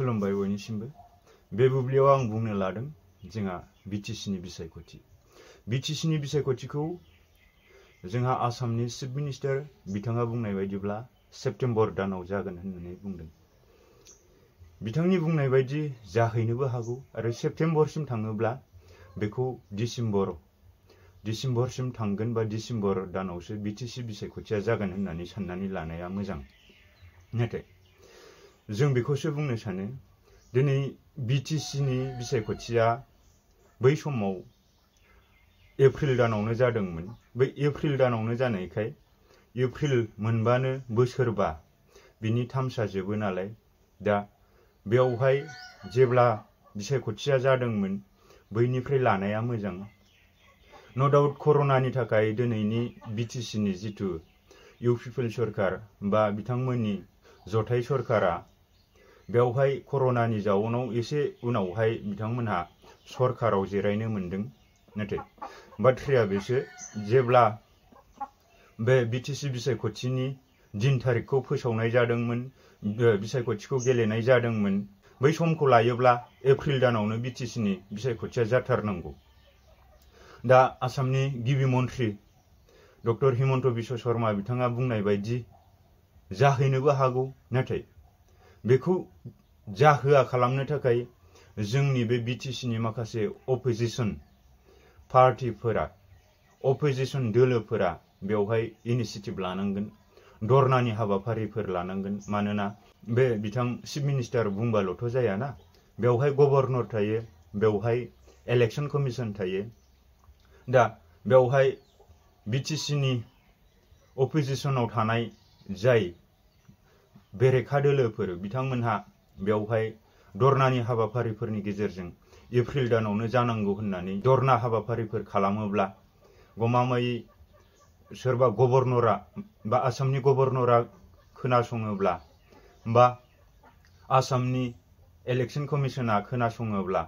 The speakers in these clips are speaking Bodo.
खुलुमबाय बयनिसिमबो। बे बुब्लियाव आं बुंनो लादों जोंहा बिटिसिनि बिसायख'थि। बिटिसिनि बिसायख'थिखौ जोंहा आसामनि चिफ मिनिस्टार बिथाङा बुंनाय बायदिब्ला सेप्तेम्बर दानाव जागोन होननानै बुंदों। बिथांनि बुंनाय बायदि जाहैनोबो हागौ आरो सेप्तेम्बरसिम थाङोब्ला बेखौ डिसेम्बरसिम थांगोन बा डिसेम्बर दानावसो बिटिसि बिसायख'थिया जागोन होननानै साननानै लानाया मोजां। नाथाय जों बेखौसो बुंनो सानो दिनै बिटिसिनि बिसायख'थिया बै समाव एप्रिल दानावनो जादोंमोन। बै एप्रिल दानावनो जानायखाय एप्रिल मोनबानो बोसोरबा बिनि थामसा जोबो नालाय, दा बेयावहाय जेब्ला बिसायख'थिया जादोंमोन बैनिफ्राय लानाया मोजां। न' डाउट कर'नानि थाखाय दिनैनि बिटिसिनि जिथु इउ पिपल सरकार बा बिथांमोननि जथाय सरकारा बेवहाय कर'नानि जाउनाव एसे उनावहाय बिथांमोनहा सरकाराव जिरायनो मोनदों। नाथाय बाथ्राया बेसो, जेब्ला बे बिटिसि बिसायख'थिनि दिन थारिखखौ फोसावनाय जादोंमोन, बिसायख'थिखौ गेलेनाय जादोंमोन, बै समखौ लायोब्ला एप्रिल दानावनो बिटिसिनि बिसायख'थिया जाथारनांगौ। दा आसामनि गिबि मन्थ्रि डक्टर हिमन्त बिश्व शर्मा बिथाङा बुंनाय बायदि जाहैनोबो हागौ। नाथाय बेखौ जाहोआ खालामनो थाखाय जोंनि बे बिटिसिनि माखासे अपोजिसन पार्टिफोरा, अपोजिसन दोलोफोरा बेवहाय इनिसियेटिभ लानांगोन, धरनानि हाबाफारिफोर लानांगोन। मानोना बे बिथां चिफ मिनिस्टार बुंबाल'थ' जायाना, बेवहाय गभर्नर थायो, बेवहाय इलेक्शन कमिसन थायो। दा बेवहाय बिटिसिनि अपोजिसनाव थानाय जाय बेरेखा दोलोफोर बिथांमोनहा बेवहाय धरनानि हाबाफारिफोरनि गेजेरजों एप्रिल दानावनो जानांगौ होननानै धरना हाबाफारिफोर खालामोब्ला गमामायै सोरबा गभर्नरा बा आसामनि गभर्नरा खोनासङोब्ला बा आसामनि इलेक्शन कमिसना खोनासङोब्ला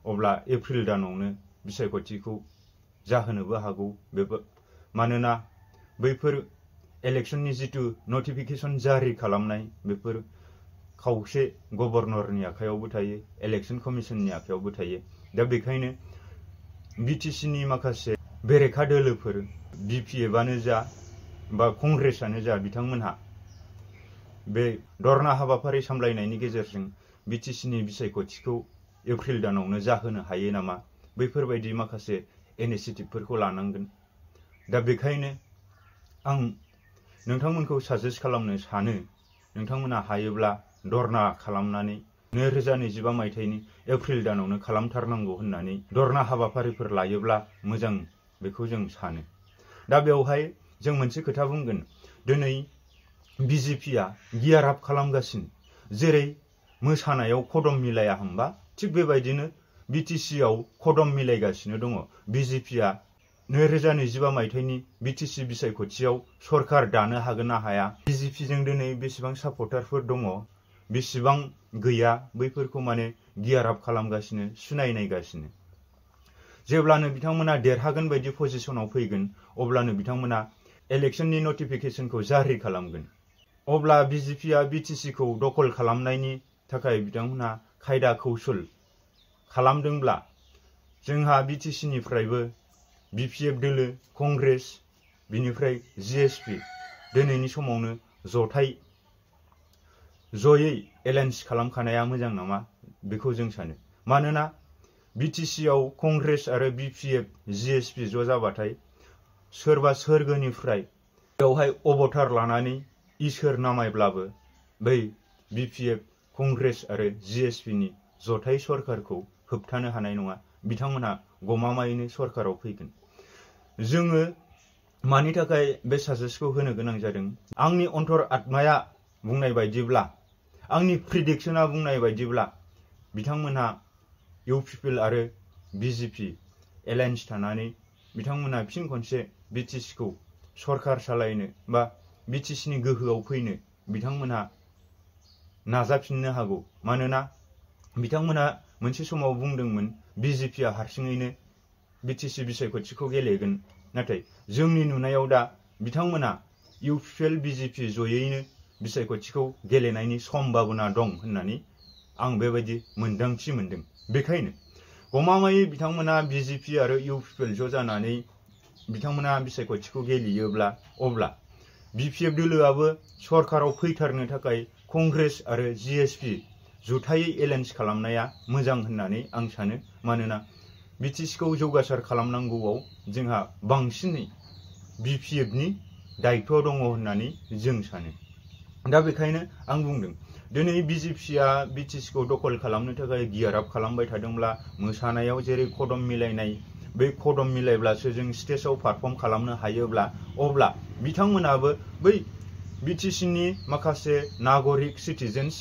अब्ला एप्रिल दानावनो बिसायख'थिखौ जाहोनोबो हागौ। मानोना बैफोर इलेक्शननि जिथु नटिफिकेशन जारि खालामनाय बेफोर खावसे गभर्नरनि आखायावबो थायो, इलेक्शन कमिसननि आखायावबो थायो। दा बेखायनो बिटिसिनि माखासे बेरेखा दोलोफोर, बिपिएफआनो जा बा कंग्रेसआनो जा, बिथांमोनहा बे धरना हाबाफारि सामलायनायनि गेजेरजों बिटिसिनि बिसायख'थिखौ एप्रिल दानावनो जाहोनो हायो नामा, बैफोरबायदि माखासे इनिसियेटिभफोरखौ लानांगोन। दा बेखायनो आं नोंथांमोनखौ साजेस्ट खालामनो सानो नोंथांमोना हायोब्ला धरना खालामनानै 2025 मायथाइनि एप्रिल दानावनो खालामथारनांगौ होननानै धरना हाबाफारिफोर लायोब्ला मोजां, बेखौ जों सानो। दा बेवहाय जों मोनसे खोथा बुंगोन, दिनै बिजेपिआ गियार आप खालामगासिनो। जेरै मोसानायाव खदम मिलाया होनबा, थिग बेबायदिनो बिटिसिआव खदम मिलायगासिनो दङ। बिजेपिआ 2025 मायथाइनि बिटिसि बिसायख'थियाव सरकार दानो हागोन ना हाया, बिजेपिजों दिनै बेसेबां सापर्टारफोर दङ, बेसेबां गैया, बैफोरखौ माने गियार आप खालामगासिनो, सुनायनायगासिनो। जेब्लानो बिथांमोना देरहागोन बायदि पजिशनाव फैगोन अब्लानो बिथांमोना इलेक्शननि नटिफिकेशनखौ जारि खालामगोन। अब्ला बिजेपिआ बिटिसिखौ दखल खालामनायनि थाखाय बिथांमोना खायदा कौशल खालामदोंब्ला जोंहा बिटिसिनिफ्रायबो बिपिएफ दोलो, कंग्रेस, बिनिफ्राय जिएसपि दिनैनि समावनो जयै एलायन्स खालामखानाया मोजां नामा, बेखौ जों सानो। मानोना बिटिसिआव कंग्रेस आरो बिपिएफ जिएसपि ज' जाबाथाय सोरबा सोरगोनिफ्राय बेवहाय अबतार लानानै इसोर नामायब्लाबो बै बिपिएफ, कंग्रेस आरो जिएसपिनि जथाय सरकारखौ होबथानो हानाय नङा। बिथांमोनहा गमामायैनो सरकाराव फैगोन। जोङो मानि थाखाय बे साजेस्टखौ होनो गोनां जादों, आंनि अन्तर आत्माया बुंनाय बायदिब्ला, आंनि प्रिडिक्शना बुंनाय बायदिब्ला बिथांमोनहा इउ पिपल आरो बिजेपि एलायन्स थानानै बिथांमोनहा फिन खनसे बिटिसिखौ सरकार सालायनो बा बिटिसिनि गोहोआव फैनो बिथांमोनहा नाजाफिननो हागौ। मानोना बिथांमोनहा मोनसे समाव बुंदोंमोन बिजेपिआ हारसिङैनो बिटिसि बिसायख'थिखौ गेलेगोन। नाथाय जोंनि नुनायाव दा बिथांमोना इउपिएल बिजेपि जयैनो बिसायख'थिखौ गेलेनायनि सम्भाबना दं होननानै आं बेबायदि मोनदांथि मोनदों। बेखायनो गमामायै बिथांमोना बिजेपि आरो इउपिपिएल ज' जानानै बिथांमोना बिसायख'थिखौ गेलेयोब्ला अब्ला बिपिएफ दोलोआबो सरकाराव फैथारनो थाखाय कंग्रेस आरो जिएसपि जुथायै एलायन्स खालामनाया मोजां होननानै आं सानो। मानोना बिटिसिखौ जौगासार खालामनांगौआव जोंहा बांसिनै बिपिएफनि दायित्व दङ होननानै जों सानो। दा बेखायनो आं बुंदों दिनै बिजेपिआ बिटिसिखौ दखल खालामनो थाखाय गियार आप खालामबाय थादोंब्ला मोसानायाव जेरै खदम मिलायनाय बै खदम मिलायब्लासो जों स्टेजाव पारफर्म खालामनो हायोब्ला अब्ला बिथांमोनाबो बै बिटिसिनि माखासे नागरिक सिटिजेन्स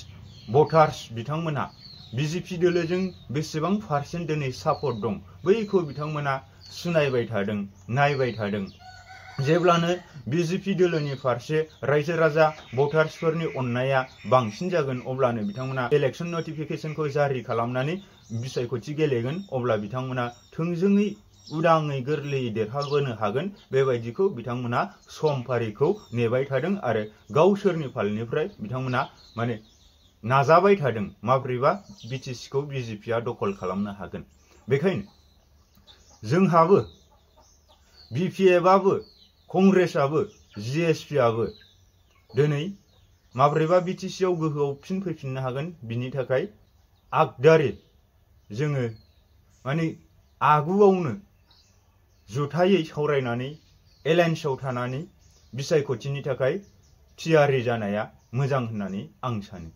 भटार्स बिथांमोनहा बिजेपि दोलोजों बेसेबां पार्सेन्ट दिनै सापर्ट दं बैखौ बिथांमोना सुनायबाय थादों, नायबाय थादों। जेब्लानो बिजेपि दोलोनि फारसे रायजो राजा भटार्सफोरनि अननाया बांसिन जागोन अब्लानो बिथांमोना इलेक्शन नटिफिकेशनखौ जारि खालामनानै बिसायख'थि गेलेगोन। अब्ला बिथांमोना थोंजोङै उदाङै गोरलैयै देरहाबोनो हागोन। बेबायदिखौ बिथांमोना समफारिखौ नेबाय थादों आरो गावसोरनि फालनिफ्राय बिथांमोना माने नाजाबाय थादों माब्रैबा बिटिसिखौ बिजेपिआ दखल खालामनो हागोन। बेखायनो जोंहाबो बिपिएफआबो कंग्रेसआबो जिएसपिआबो दिनै माब्रैबा बिटिसिआव गोहोआव फिन फैफिननो हागोन बिनि थाखाय आगदारि जोङो माने आगुआवनो जुथायै सावरायनानै एलायन्सआव थानानै बिसायख'थिनि थाखाय थियारि जानाया मोजां होननानै आं सानो।